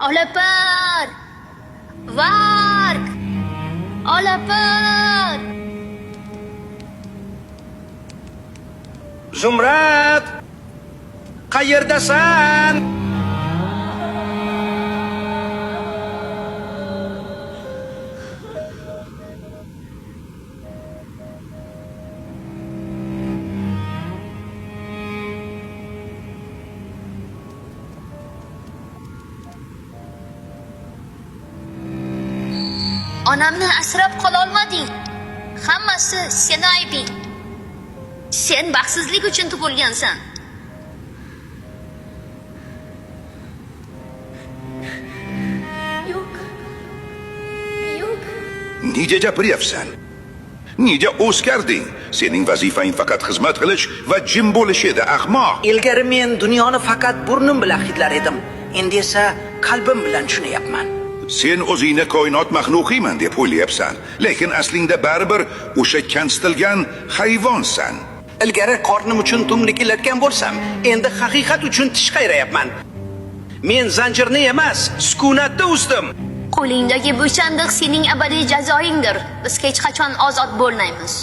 Olapar! Vark! Olapar! Zumrad! Qayerdasan? Onamni asrab qololmading. Hammasi seni aybing. Sen baxtsizlik uchun tug'ilgansan. Yo'q. Yo'q. Nega gapiryapsan? Nega o'zgarding? Sening vazifang faqat xizmat qilish va jim bo'lish edi, ahmoq. Ilgari men dunyoni faqat burnim bilan hidlar edim. Endi esa qalbim bilan tushunyapman. Sen o'zingni koinot maxluqiman deb o'ylayapsan, lekin aslingda baribir o'sha kamsitilgan hayvonsan. Ilgari qornim uchun dumni illatgan bo'lsam, endi haqiqat uchun tish qayrayapman. Men zanjirni emas, sukunatni uzdim. Qo'lingdagi bu chandiq sening abadiy jazoingdir. Biz hech qachon ozod bo'lmaymiz.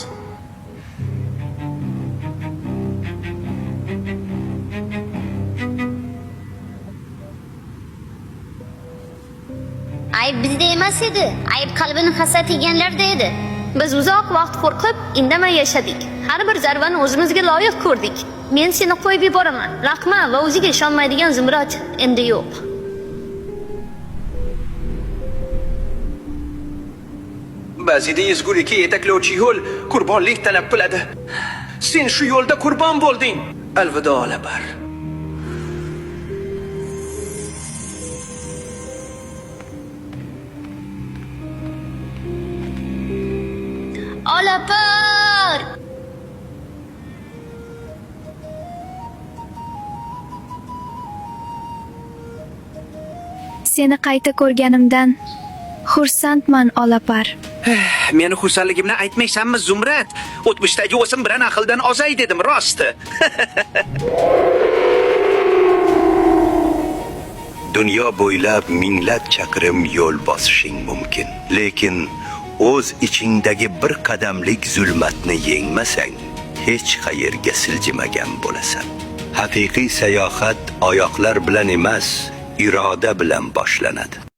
Ayb bizda emas edi. Ayb qalbini hasad yeganlarda edi. Biz uzoq vaqt qo'rqib, indamay yashadik. Har bir zarbani o'zimizga loyiq ko'rdik. Men seni qo'yib yuboraman. Laqma va o'ziga ishonmaydigan Zumrad endi yo'q. Ba'zida ezgulikka yetaklovchi yo'l qurbonlik talab qiladi. Sen shu yo'lda qurbon bo'lding. Alvido, Olapar. Olapar! Seni qayta ko'rganimdan xursandman, Olapar. Meni xursandligimni aytmaysanmi, Zumrad? O'tmishdagi o'zim bilan aqldan ozay dedim, rosti. Dunyo bo'ylab minglab chaqirim yo'l bosishing mumkin, lekin o'z ichingdagi bir qadamlik zulmatni yengmasang, hech qayerga siljimagan bo'lasan. Haqiqiy sayohat oyoqlar bilan emas, iroda bilan boshlanadi.